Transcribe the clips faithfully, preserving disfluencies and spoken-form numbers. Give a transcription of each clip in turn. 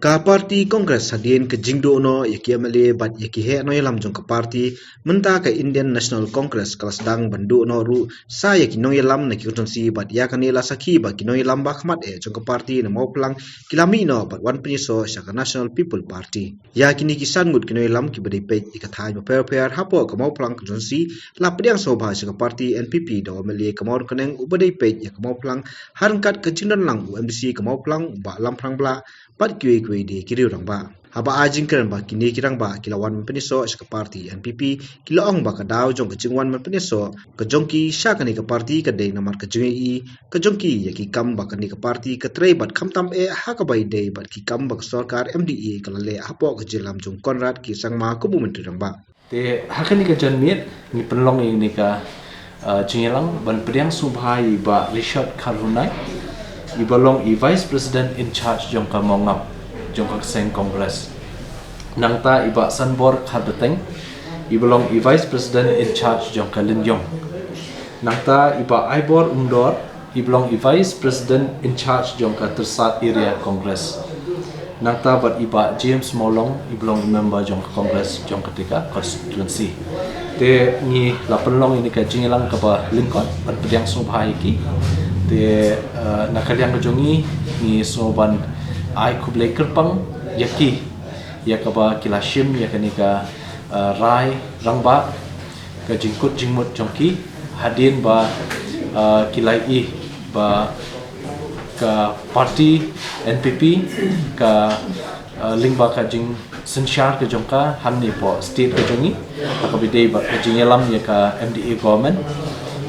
Ka party Congress hadien ka jingduh noh ïa ki M L A bad ïa ki heh nongïalam jong ka party, mynta ka Indian National Congress ka la sdang ban duh noh ruh sa ïa ki nongïalam na ki constituency bad ïa kane la sakhi ba ki nongïalam ba khmat eh jong ka party na Mawphlang ki la mih noh bad wan pynïasoh sha ka National People Party. Ïa kine ki san ngut ki nongïalam kiba dei peit ïa ka thaiñ bapher bapher hapoh ka Mawphlang constituency la pdiang sngewbha sha ka party N P P da u M L A ka Mawryngkneng uba dei peit ïa ka Mawphlang, ha ryngkat ka jingdon lang u M D C ka Mawphlang u Bah Lamphrang Blah bad kiwei kiwei de ki riew rangbah. Haba ai jingkren ba kine ki rangbah ki la wan ban pynïasoh sha ka party N P P, ki la ong ba ka daw jong ka jingwan ban pynïasoh ka jong ki sha kane ka party ka dei namar ka jingïohi ka jong ki ïa ki kam ba kane ka party ka trei bad khamtam eh ha kaba ïadei bad ki kam ba ka sorkar M D A ka la leh hapoh ka jingïalam jong u Conrad K Sangma kum u Myntri Rangbah. Te ha kane ka janmiet ngi pynlong ïa kane ka, uh, jingïalang ban pdiang sngewbha ïa i Bah Richard Kharhunai, iba long i Vice President in charge jong ka Mawngap jong ka seng Congress. Nangta i Bah Sanbor Kharbeteng, iba long i Vice President in charge jong ka Lynñiewng. Nangta i Bah Aibor Umdor, iba long i Vice President in charge jong ka Tyrsad Area Congress. Nangta bad i Bah James Mawlong, iba long i member jong ka Congress jong katei ka constituency. Te ngi la pynlong ïa kane ka jingïalang kaba lyngkot ban pdiang sngewbha ïa ki. Te, eh, na ka liang ka jong ngi, ngi sngew ban ai khublei kyrpang ïa ki ïa kaba ki la shim ïa kane ka, uh, rai rangbah, ka jingkut jingmut jong ki hadien ba, uh, ki la ïohi ba ka party N P P ka, uh, lyngba ka jingsynshar ka jong ka hangne hapoh state ka jong ngi, ha kaba ïadei bad ka jingïalam ïa ka M D A government,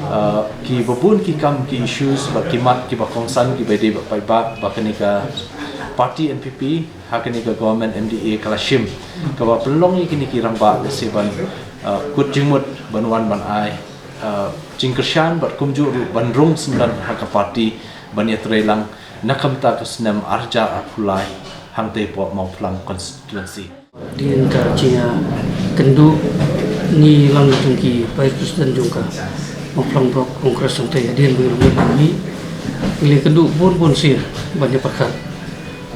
uh, kiba bun ki kam, ki issues bad ki mat kiba kongsan kiba ïadei bad paidbah ba kane ka party N P P ha kane ka government M D A ka la shim, kaba pynlong ïa kine ki rangbah lehse ban, uh, kut jingmut ban wan ban ai, uh, jingkyrshan bad kumjuh ruh ban rung syndon ha ka party ban ïatreilang na ka bynta ka snem ar hajar arphew lai hangtei hapoh Mawphlang constituency. Hadien ka jingïakynduh ngi lang jong ki Vice President jong ka Mawphlang Block Congress hangtei, hadien ba ngi la mih, ngi la ïakynduh bun bun sien ban ïapyrkhat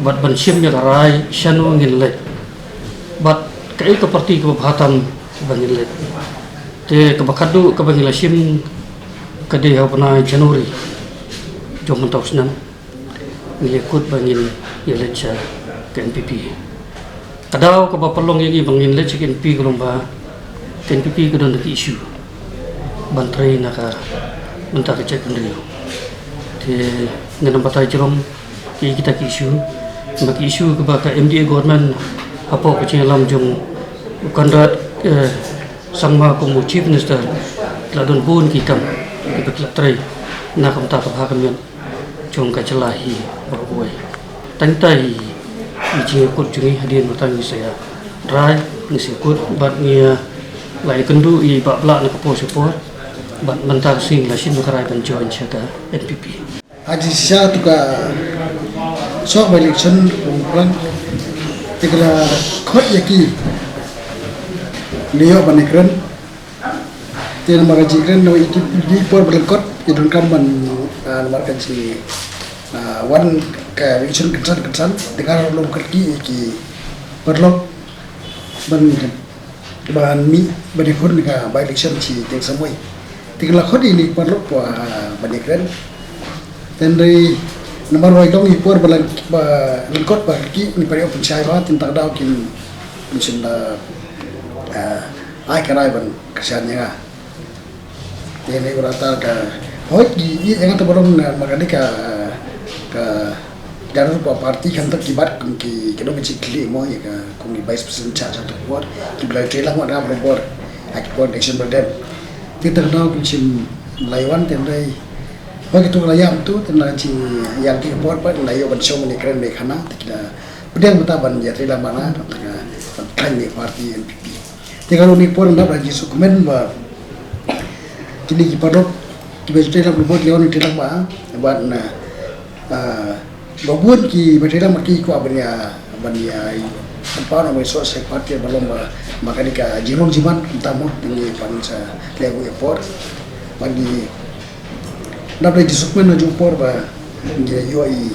bad ban shim ïa ka rai shano ngin leit bad kaei ka party kaba bha tam ba ngin leit. Te kaba khatduh kaba ngi la shim ka dei ha u bnai January jong mynta u snem, ngi la kut ba ngin ïaleit sha ka N P P. Ka daw kaba pynlong ïa ngi ba ngin leit sha ka N P P ka long ba ka N P P ka don da ki issue ban trei na ka bynta ka jaitbynriew. Te ngan ym batai jrong ïa kita ki issue, namar ki issue kaba ka M D A government hapoh ka jingïalam jong u Conrad, eh, Sangma kum u Chief Minister, ki la don bun ki kam kiba ki la trei na ka bynta ka bha ka miat jong ka jylla hi baroh kawei. Tang ïa i jingïakut jong ngi hadien ba tang ngi sa ïa rai, ngi sa kut bad ngi, eh, la ïakynduh ïa i Bah Blah na ka por sha ka por bad mynta ka sngi la shim ka rai ban join sha ka N P P. Ha jingshisha tu ka shuwa by-election Mawphlang, te ki la khot ïa ki, ngi ïoh ban ïakren. Te namar ka jingkren na ïa ki, ïa ki por ba lyngkot, ïa donkam ban, ah, namar ka jing, ah, wan ka election kynsan kynsan, te nga ruh long kyrkieh ïa ki paralok ban, ban mih ban ïakhun ka by-election shi teng samoi. Te ki la khot ïa ngi paralok ba, ah, ban ïakren. Te hynrei namar ba ïa ki por ba lyng-, ba lyngkot ba kyrkieh, ngi pynïoh pynshai ba, te mynta ka daw kim, kim shym la, ah, ai ka rai ban kyrshan ïa nga. Te ngi ïoh rata ka, hooid, ngi ïeit ïa nga, te ba long, eh, ma kane ka, ka, ka ruh ka party kan, to ki bat kum ki, ki dang ki khlieh mo ïa ka, kum ki vice president cha cha, to por ki ba la trei lang wat ha bor, ha ki por election ba dep. Te tang nang kum shim lai wan, te hynrei hooid, ki tu la ïam tu, te nang chi ïam ki por ba la ïoh ban shong ne kren ne khana, te ki la pdiang mynta ban ïatrei lang bad nga, te ka, ban khlaiñ ne party N P P. Te ka long ne por, ngi dap da jingsngewkmen ba kine ki paralok kiba trei lang, ba ki la wan trei lang ba, bad na, ah, ba bun kiba trei lang ba ki kwah ban ïa, ban ïa, ban pan ba ïa shu shu party ba long ba, ba kane ka jinglong jingman kumta mo, te ngi pan sa leh ïa ka por. Bad ngi dap da jingsngewkmen na jong ka por ba ngi ïoh i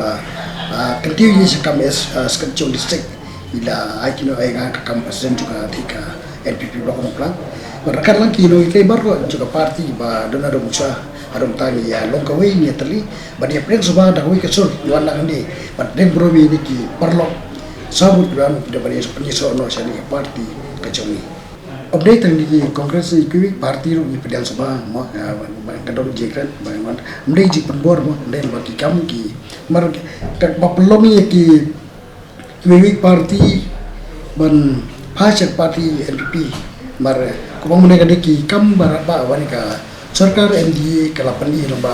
la, ah, continue ïa ka kam as, ah, secretary jong district. Ïa la ai kino ai nga ka kam president jong ka, ka N P P block Nongplang. Bad ryngkat lang ki nonghikai baroh jong ka party ba don haduh mynshwa haduh mynta ngi ïa long kawei, ngi ïa tylli. Bad ïa pdeng sngewbha da kawei ka sur ïa wan nang hangne. Bad pdeng burom ïa kine ki paralok. Sabut ki wan da ban ïa pynïasoh noh sha kane ka party ka jong ngi. Ym dei tang ïa ki Congress, ïa kiwei ki party ruh ngi pdiang sngewbha mo, ah, ban, ban ka dong jingkren, ban, ban, ym dei jingpynbor mo, ym dei ba ki kam ki mar ka ba pynlong ïa ki kiwei ki party ban phai sha ka party N P P. Mar kumba mynne ka dei ki kam ba, ba, ba ka sorkar M D A ka la pyni lyngba,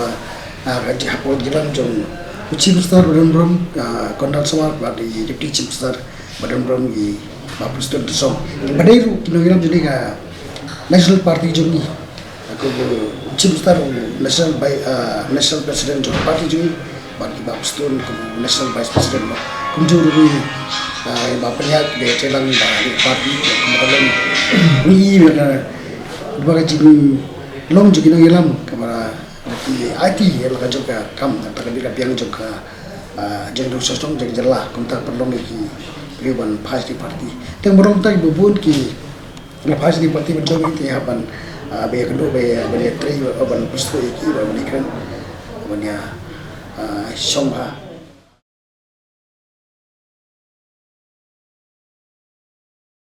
ah, ka jinghapoh jingïalam jong u Chief Minister ba don burom, ah, Conrad Sangma, bad i Deputy Chief Minister ba don burom i Bah Prestone Tynsong. Ba dei ruh ki nongïalam jong ka National Party jong ngi. Ka u Chief Minister, u National Vice, ah, National President jong ka party jong ngi. Bad i Bah Prestone kum u National Vice President. Kumjuh ruh i, ah, i Bah Pynïaid, ki dei ki lang ba ki party, kum ka long. Ngi i ba ka, ba ka jinglong jong ki nongïalam, kaba ki aiti ïa la ka jong ka kam, kata ka dei ka biang jong ka, ah, jong ka sosong jong ka jylla, kumta pynlong ïa ki briew ban phai sha ki party. Te ba long ta kiba bun ki la phai sha ki party ban jong ki, te hap ban, ah, ba ïakynduh, ba ïa, ba ïatrei, ban pynshoi ïa ki, ban ïakren, ban ïa, ah, shong ha